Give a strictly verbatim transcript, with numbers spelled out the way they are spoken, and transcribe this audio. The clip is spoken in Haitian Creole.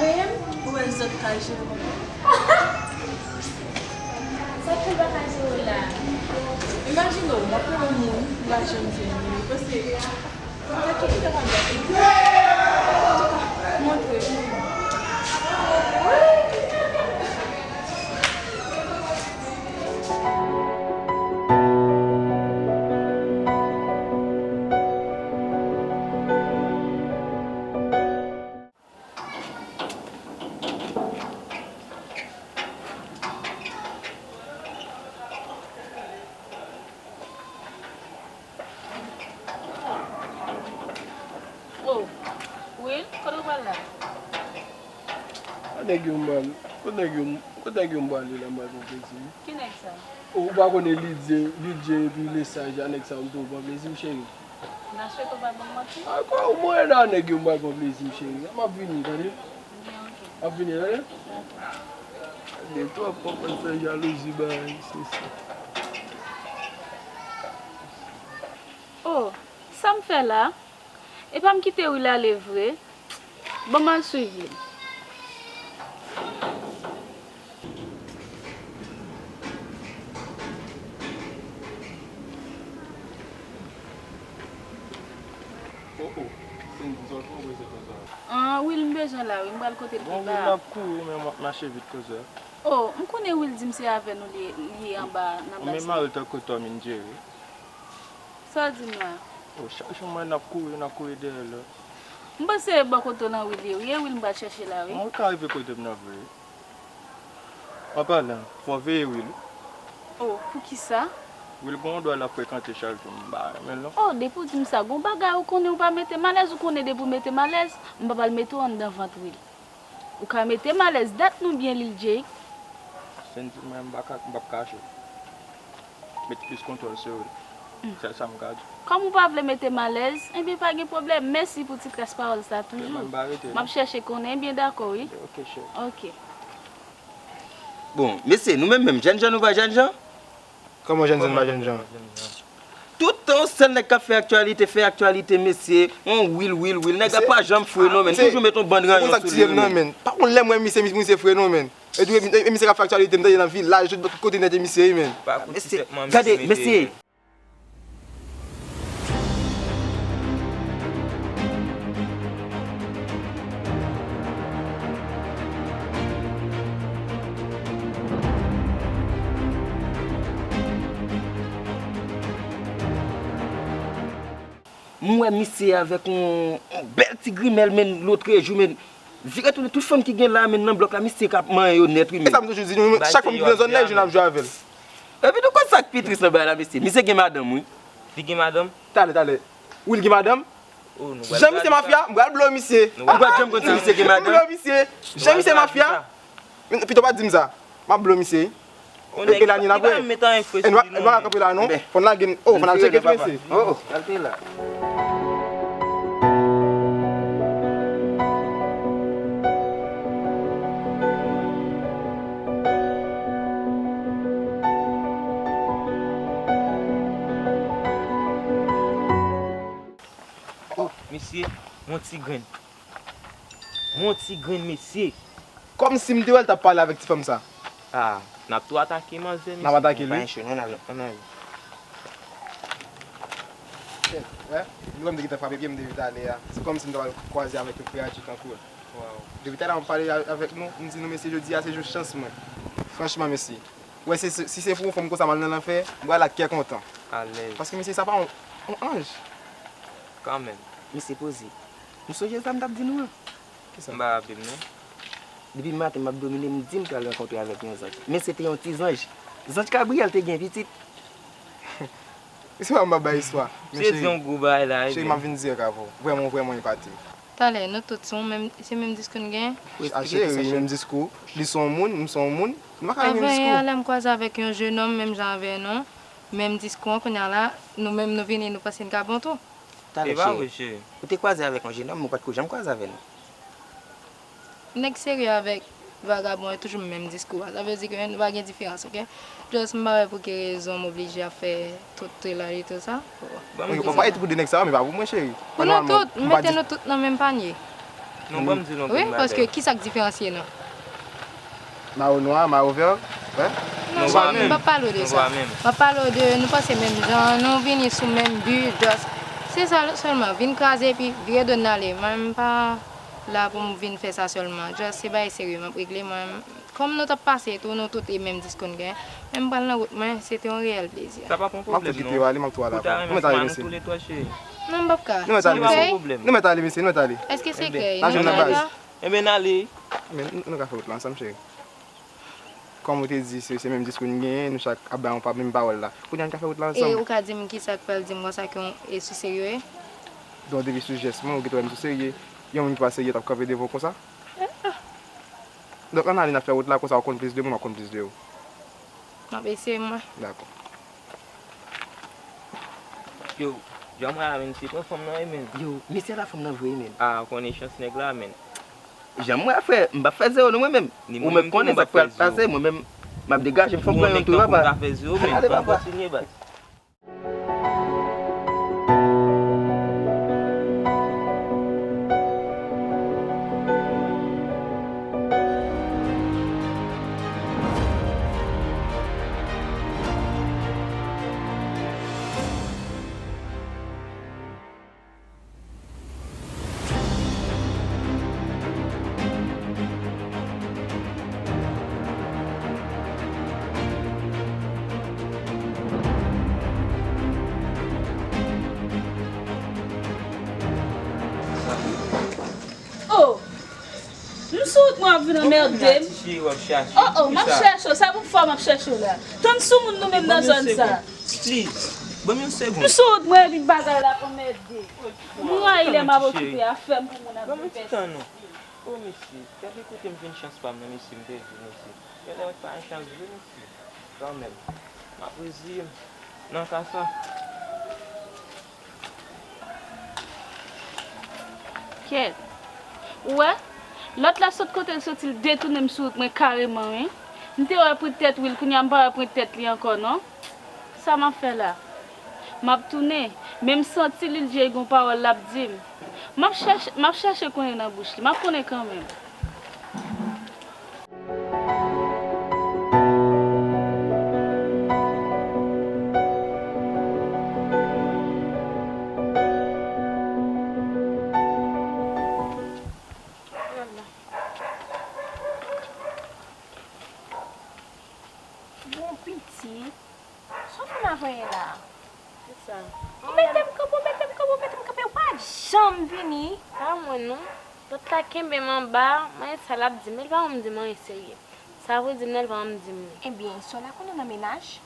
Ou wè zòt ka jere mwen. Sa k fè l pa ka jere w la? Imajine w, w ap wè yon moun, ou pa janm jwenn li. Ou panse, sa ki fè m ap gade? Montre. Oh, Will, kote w pral la? A nèg yo m pral, kot nèg yo, kot nèg yo m prale la, m pral pran plezi. Ki nèg sa? Oh, ou pa konnen Lidye, Lidye epi Lesaj, a nèg sa yo m tou pran plezi, m cheri. N a swete w pa ban m manti. Ankò, ou mwen la nèg yo m pral pran plezi m cheri. M ap vini, tande. Byen, oke. M ap vini, tande. Gade twòp konprann sa jalouzi bay, se sa. Oh, sa m fè la? Epa m kite Will ale vre. Bon, m al swiv li. Oh, oh, Sendy, sa w fè w prese konsa? Ah, Will, m bezwen la, wi, m pral kote l pi ta. Bon, Will, m ap kouri, men m ap mache vit konsa. Oh, m konnen Will di m se avè nou li, li ye anba nan baz la. Ou menm mari l tankou Tom and Jerry. Sa w di m la? Oh, chak jou m wè n ap kouri, n ap kouri dèyè lòt. M panse e bò kote w nan Will ye, wi, e Will m pral chèche la, wi. Mwen ka rive kote m nan vre. An palan, fò w veye Will. Oh, poukisa? Will gon dwa l ap frekante Charlton, m pa renmen l non. Oh, depi w di m sa, gon bagay ou konnen ou pa mete m alèz, ou konnen depi w mete m alèz, m pa pral mete w anndan vant Will. Ou ka mete m alèz, dat nou byen Lil Jake. Sendy, mwen, m pa ka, m p ap kache w. Met plis kontwòl sou Will. Sèl sa m ka di. Kòm ou pa vle mete m alèz, ebyen pa gen pwoblèm. Mèsi pou ti kras pawòl sa toujou. Mwen, m pa rete non. M ap chèche konnen, ebyen dakò wi. Ok, cheri. Ok. Bon, mesye, nou menm menm, jènjan nou pa jènjan? Kòman jènjan nou pa jènjan? Tout tan, yon sèl nèg k ap fè aktyalite, fè aktyalite, mesye. On Will, Will, Will. Nèg la pa janm fre non, men. Toujou met yon bann ranyon sou li, men. Pa yon lè mwen misye, misye fre non, men. E tou, e misye k ap fè aktyalite, m tande nan vilaj, tout kote nèt e misye, men. Mesye, gade, mesye. M wè misye avèk yon, yon bèl ti grimèl, men, lotrejou, men, vire tounen, tout fanm ki gen la, men, nan blòk la, misye k ap manyen yo nèt, wi, men. E sa m toujou di nou, chak fanm ki nan zòn nan, li jwenn ap jwe avè l. Epi tou konn sa k pi tris nan bagay la, mesye? Misye gen madanm, wi. Li gen madanm? Talè, talè. Will gen madanm? Jan misye mafya, m pral blo misye. Ou pral janm konn si misye gen madanm? M blo misye. Jan misye mafya. Pito pa di m sa. M ap blo misye. E la ni n ap wè. E nou pa ka kanpe la non. Fò n lage n. Oh, fò n al tcheke tou mesye. Oh, oh. Oh, mesye, yon ti grenn. Yon ti grenn, mesye. Kòmsi m te wè l t ap pale avèk ti fanm sa. Ah, n ap tou atake manzè, mesye. N ap atake l, wi. Ann ale. Wè, nou wè m te gentan frape pye m depi talè a. Se kòmsi m ta pral kwaze avèk yon kreyati tankou l. Depi talè a m ap pale avèk nou, m di nou, mesye, jodi a se jou chans mwen. Franchman, mesye. Wè, si se pou yon fanm konsa m al nan lanfè, m pral ak kè kontan. Alèz. Paske, mesye, sa pa yon, yon anj. Kanmenm. Mesye, poze. Nou sonje sa m t ap di nou an? Kisa? M pa raple m non. Depi maten m ap domine, m di m pral rankontre avèk yon zanj. Men se te yon ti zanj. Zanj Gabriel te gen pitit. Se pa m ap bay istwa. Men cheri, cheri, m ap vin dirèk avè w. Vrèman, vrèman epate. Talè, nou tout, se yon menm, se menm diskou n gen? A cheri, menm diskou. Li se yon moun, m se yon moun. Nou pa ka gen menm diskou. Avè yè a, lè m kwaze avèk yon jenòm menm jan avè nou, menm diskou an, kounye a la, nou menm nou vini, nou panse n ka bon tou. Talè, cheri. Ou te kwaze avèk yon jenòm, ou pa t ko janm kwaze avè nou. Nèg serye avèk vagabon yo toujou menm diskou a. Sa vle di ke nou pa gen diferans, oke? Just m pa wè pou ki rezon m oblije ap fè tout trelay e tout sa. Oke, papa, e pou de nèg sa yo, men pa pou mwen, cheri. Pou nou tout, m mete nou tout nan menm panye. Non, ban m di nou wi, paske ki sa k diferansye nou? Mayo nwa, mayo vè, wè? Non, m p ap pale w de sa. M ap pale w de nou panse menm jan, nou vini sou menm bi, just. Se sa sèlman, vin kraze epi vire do n ale. Mwen, m pa la pou m vin fè sa sèlman. Just, se bagay serye m ap regle. Mwen, kòm nou t ap pase tou, nou tout e menm dis nou gen, men m pral nan wout mwen, se te yon reyèl plezi. Sa pa pwoblèm non. M ap tou kite yo ale, m ap tou ale apre. Nou mèt ale, mesye. Non, m p ap ka. Nou mèt ale, mesye. Nou mèt ale, mesye, nou mèt ale. Èske se kè? N a jwenn nan baz. Enben, n ale. Men, nou, nou ka fè wout la ansanm, cheri. Kòm ou te di, se, se menm dis nou genyen, nou chak ap bay yon pa, menm pawòl la. Kounye a, n ka fè wout la ansanm. E ou ka di m kisa k pral di m konsa ke yon, e sou serye? Donk, depi sou jès mwen, ou gentan wè m sou serye. Yon moun ki pa serye t ap kanpe devan w konsa? Donk, ann ale, n ap fè wout la, konsa w konn plis de mwen, mwen konn plis de ou. M ap eseye, mwen. Dakò. Yo, jan mwen la, men, se pran fanm nan, wi, men. Yo, mesye la fanm nan vre, men. A, ou konnen chans nèg la, men. Jan mwen, frè, m p ap fè zewo, non, mwen menm. Ou menm konnen sa k pral pase, mwen menm, m ap degaje m, fò m pran yon tou, papa. Ale, papa. Oh! M sou wout mwen ap vin anmède m. Oh, oh, m ap chèche w. Sa pou m fè w, m ap chèche w la. Tann sou moun nou menm nan zòn sa. Please, ban m yon segonn. M sou wout mwen epi bagay la ap anmède. M rayi lè m ap okipe afè m pou moun ap vin pèse. Oh, mesye, gade kote m jwenn chans pa m nan, mesye, m pèdi, mesye. Genlè mwen pa gen chans vre, mesye. Kanmenm, m ap reziye m nan ka sa. Kèt. Ou wè? Lòt la sot kote l soti, l detounen m sou wout mwen kareman, wi. M te wè pran tèt Will, kounye a m pa wè pran tèt li ankò, non. Sa m ap fè la? M ap tounen, men m santi Lil Jay gon pawòl l ap di m. M ap chèche, m ap chèche konnen nan bouch li. M ap konnen kanmenm. Bon pitit, sa w fè m avwaye la? Kisa? Ou mete m kanpe, ou mete m kanpe, ou mete m kanpe, ou pa janm vini. Pa mwen non. Lòt la kenbe m anba, mwen sa l ap di m, men l pa janm di m anyen serye. Sa vle di m nan, l pa janm di m li. Ebyen, sè w la konnen nan mennaj?